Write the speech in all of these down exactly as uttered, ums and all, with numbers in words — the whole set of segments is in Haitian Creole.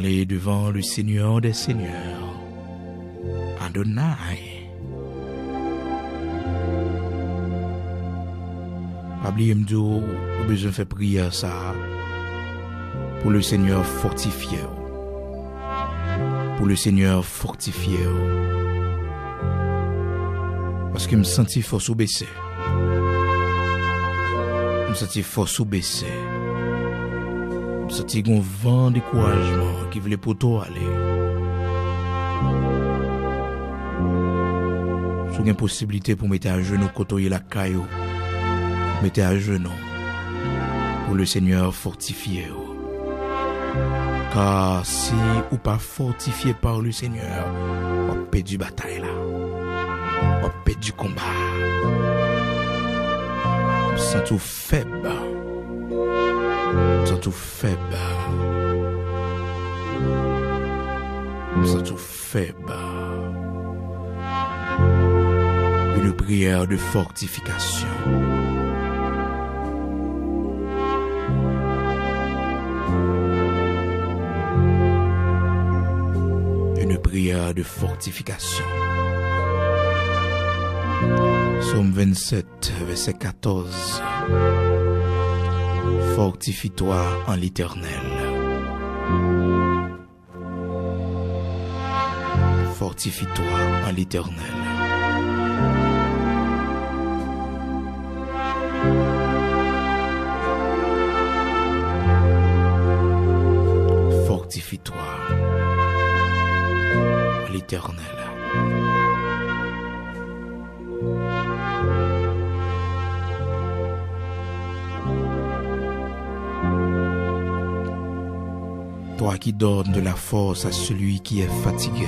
Allez devant le Seigneur des Seigneurs, Adonai. Pa bliye m di w, ou bezwen fè priyè sa a pou le Seigneur fòtifye w. Pou le Seigneur fòtifye w. Paske m santi fòs ou bese. M santi fòs ou bese. M santi gon van dekourajman ki vle pote w ale. Si w gen posiblite pou mete ajenou kote w ye lakay ou, mete ajenou pou le Seigneur fòtifye w. Ka si ou pa fòtifye pa le Seigneur, w ap pèdi batay la. W ap pèdi konba a. W ap santi w fèb. W ap santi w fèb. W ap santi w fèb. Une prière de fortification. Une prière de fortification. Psaume vingt-sept, verset quatorze. Fortifie-toi en l'Éternel. Fortifie-toi en l'Éternel. Fortifie-toi en l'Éternel. Toi qui donnes de la force à celui qui est fatigué,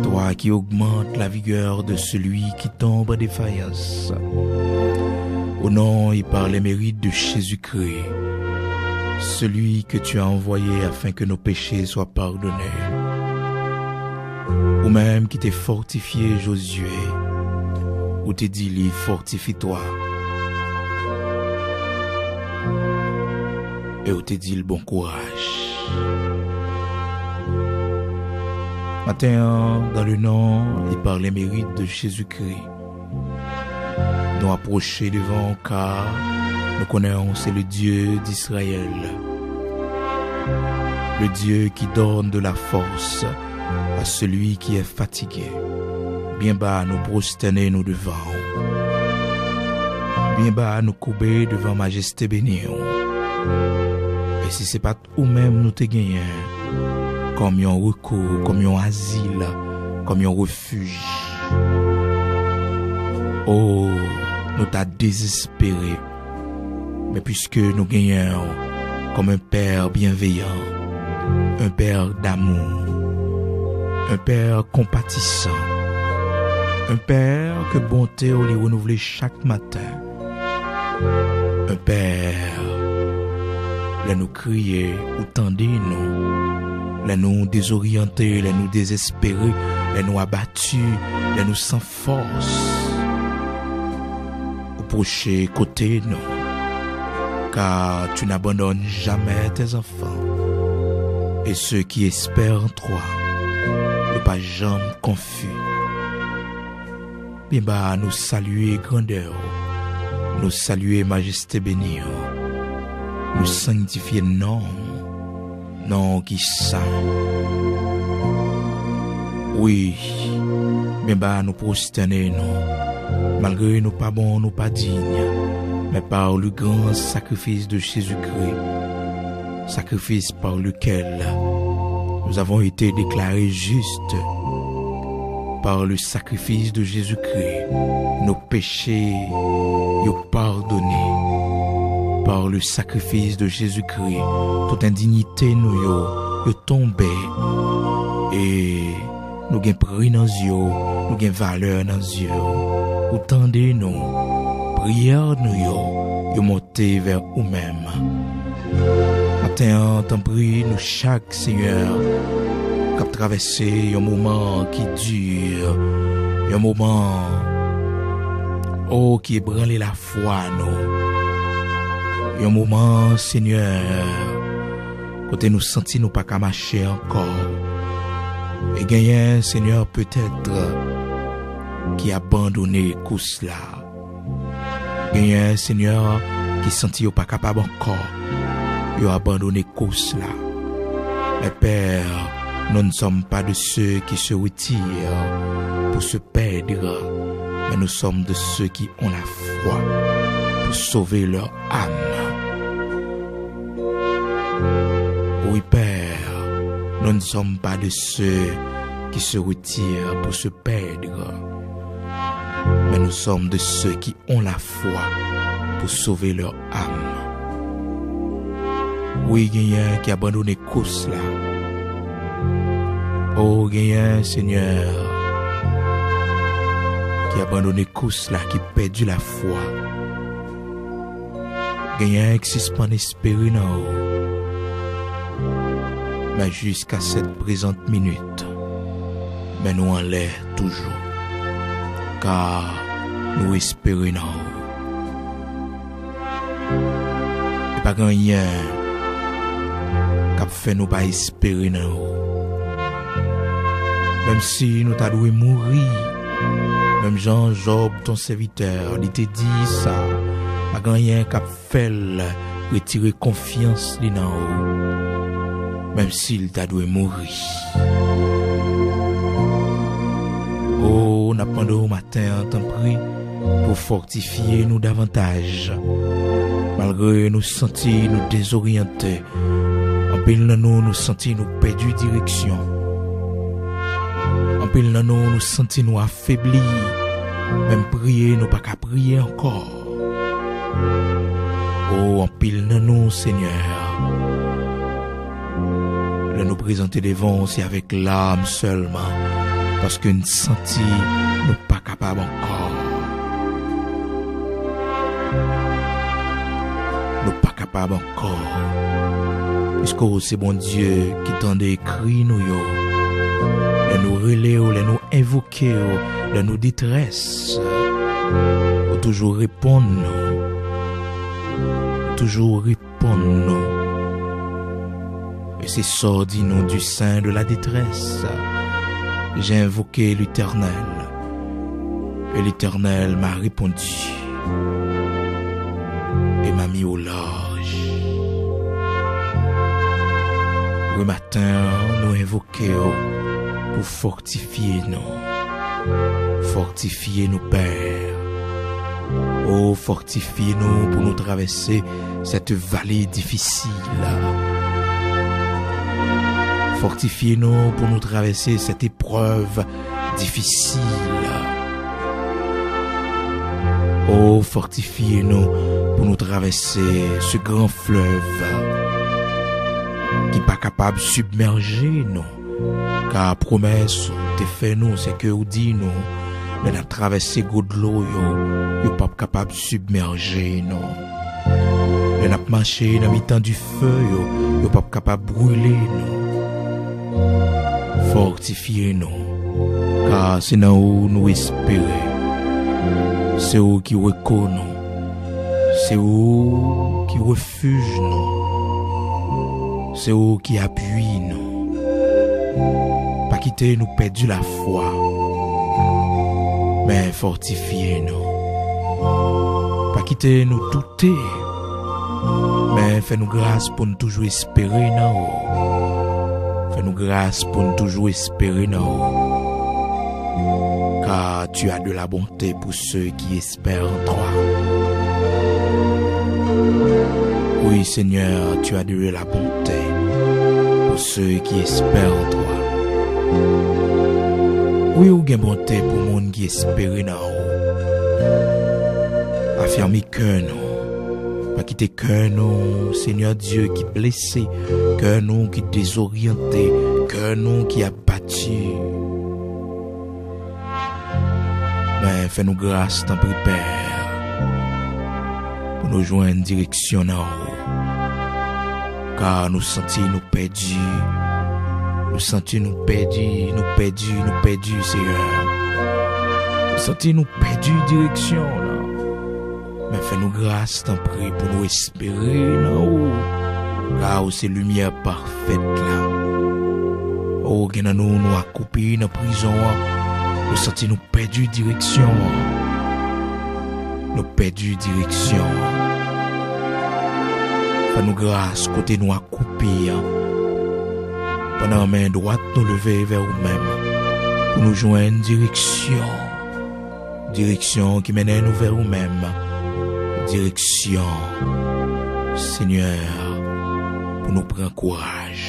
toi qui augmentes la vigueur de celui qui tombe en défaillance. Au nom et par les mérites de Jésus-Christ, celui que tu as envoyé afin que nos péchés soient pardonnés. Ou menm ki te fòtifye Jozye, ou te di li, "Fortifie-toi." E ou te di l, "Bon kouraj." Maten an, dans le nom et par les mérites de Jésus-Christ, nou apwoche devan w, ka nou konnen w se le Dieu d'Israël, le Dieu qui donne de la force à celui qui est fatigué. Byen ba nou pwostène nou devan w. Byen ba nou koube devan majeste beni w. E si se pa t ou menm nou te genyen kòm yon rekou, kòm yon azil, kòm yon refij, o, nou ta dezespere. Men piske nou genyen w kòm un père bienveillant, un père d'amour, un père compatissant, un père ke bonte w li renouvle chak maten, un père, lè nou kriye, ou tande nou. Lè nou dezoryante, lè nou dezespere, lè nou abati, lè nou san fòs, ou pwoche kote nou, car tu n'abandonnes jamais tes enfants. Et ceux qui espèrent en toi, yo pa janm konfi. Byen ba nou salye grandè w, nou salye majeste beni w, nou sanntifye non w, non w ki sen. Wi, byen ba nou pwostène nou, malgre nou pa bon, nou pa diy, men par le grand sacrifice de Jésus-Christ, sacrifice par lequel nous avons été déclarés justes par le sacrifice de Jésus-Christ. Nos péchés yo pardonné par le sacrifice de Jésus-Christ. Tout endinite nou yo, yo tonbe. E nou gen pri nan zye w, nou gen valè nan zye w. Ou tande nou, priyè nou yo, yo monte vè ou menm. Maten an, tanpri, nou chak, Senyè, k ap travèse yon moman ki di, yon moman, o, ki ebranle lafwa nou. Yon moman, Senyè, kote nou santi nou pa ka mache ankò. E genyen, Senyè, petèt, ki abandone kous la. Genyen, Senyè, ki santi yo pa kapab ankò. Yo abandone kous la. Mais Père, nous ne sommes pas de ceux qui se retirent pour se perdre, mais nous sommes de ceux qui ont la foi pour sauver leur âme. Oui, Père, nous ne sommes pas de ceux qui se retirent pour se perdre, mais nous sommes de ceux qui ont la foi pour sauver leur âme. Wi, genyen ki abandone kous la. O, genyen, Senyè, ki abandone kous la, ki pèdi lafwa. Genyen ki sispann espere nan ou. Men jiska sèt prezant minit, men nou anlè toujou, ka nou espere nan ou. E pa gen anyen k ap fè nou pa espere nan ou. Menm si nou ta dwe mouri, menm jan Jòb, ton sèvitè, li te di sa, pa gen anyen k ap fè l retire konfyans li nan ou, menm si l ta dwe mouri. O, n ap mande w maten an, tanpri, pou fòtifye nou davantaj. Malgre nou santi nou dezoryante, anpil nan nou, nou santi nou pèdi direksyon. Anpil nan nou, nou santi nou afebli. Menm priye, nou pa ka priye ankò. O, anpil nan nou, Senyè, lè nou prezante devan w, se avèk lame sèlman, paske n santi nou pa kapab ankò. Nou pa kapab ankò. Piske w se Bondye ki tande kri nou yo. Lè nou rele w, lè nou envoke w, lè nou detrès, ou toujou reponn nou. Ou toujou reponn nou. Et c'est ça, dit nous, du sein de la détresse. J'ai invoqué l'Éternel, et l'Éternel m'a répondu et m'a mis au large. Wi, maten an, nou envoke w pou fòtifye nou. Fòtifye nou, Pè. O, fòtifye nou pou nou travèse cette vallée difficile. Fòtifye nou pou nou travèse cette épreuve difficile. O, fòtifye nou pou nou travèse ce grand fleuve ki pa kapab sibmèje nou. Ka pwomès ou te fè nou, se ke ou di nou, lè n ap travèse gwo dlo yo, yo p ap kapab sibmèje nou. Lè n ap mache nan mitan dife yo, yo p ap kapab brile nou. Fòtifye nou, ka se nan ou nou espere. Se ou ki rekou nou. Se ou ki refij nou. Se ou ki apui nou. Pa kite nou pèdi lafwa, men fòtifye nou. Pa kite nou doute, men fè nou gras pou n toujou espere nan ou. Fè nou gras pou n toujou espere nan ou. Car tu as de la bonté pour ceux qui espèrent en toi. Oui, Seigneur, tu as de la bonté pour ceux qui espèrent en toi. Wi, ou gen bonte pou moun ki espere nan ou. Afèmi kè nou. Pa kite kè nou, Senyè Dye, ki blese, kè nou ki dezoryante, kè nou ki abati. Men fè nou gras, tanpri, Pè, pou nou jwenn direksyon nan ou. Ka nou santi nou pèdi. Nou santi nou pèdi, nou pèdi, nou pèdi, Seyè. Nou santi nou pèdi direksyon w lan. Men fè nou gras, tanpri, pou nou espere nan ou. Ka ou se limyè pafèt la. O, gen nan nou, nou akwoupi nan prizon an. Nou santi nou pèdi direksyon an. Nou pèdi direksyon an. Fè nou gras kote nou akwoupi an. Pandan men dwat nou leve vè ou menm, pou nou jwenn direksyon. Direksyon ki mennen nou vè ou menm. Direksyon, Senyè, pou nou pran kouraj.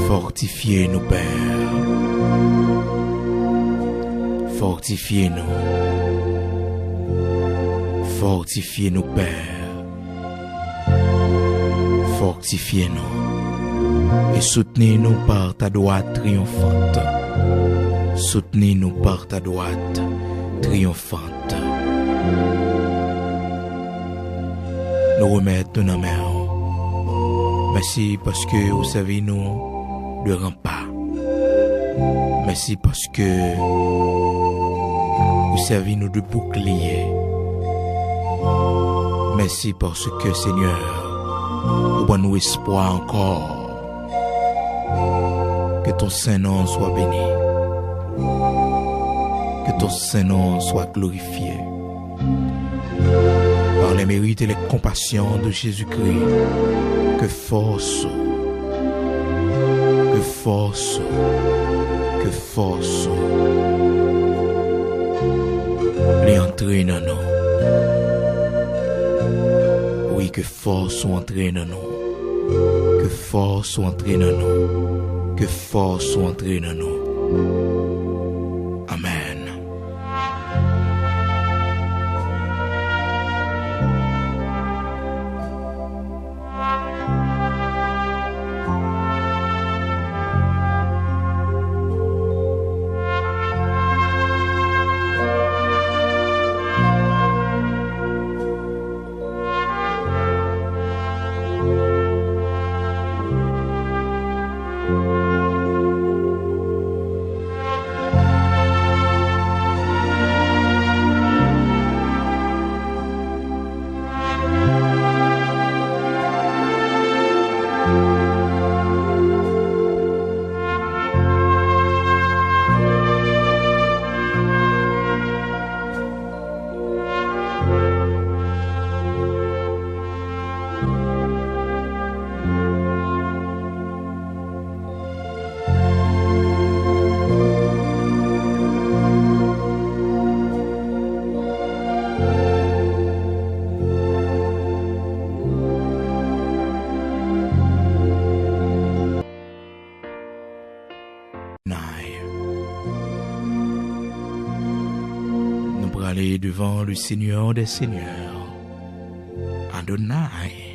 Fòtifye nou, Pè. Fòtifye nou. Fòtifye nou, Pè. Fòtifye nou e soutni nou pa ta dwat triyonfant. Soutni nou pa ta dwat triyonfant. Nou remèt nou nan men w. Mèsi paske ou sèvi nou de ranpa. Mèsi paske ou sèvi nou de boukliye. Mèsi paske, Senyè, ou ban nou espwa ankò. Que ton saint nom soit béni. Que ton saint nom soit glorifié. Par les mérites et les compassions de Jésus-Christ, que fòs ou, ke fòs ou, ke fòs ou li antre nan nou. Wi, ke fòs ou antre nan nou. Ke fòs ou antre nan nou. Ke fòs ou antre nan nou. Amèn. Nou prale devan le Seigneur des Seigneurs. Adonai.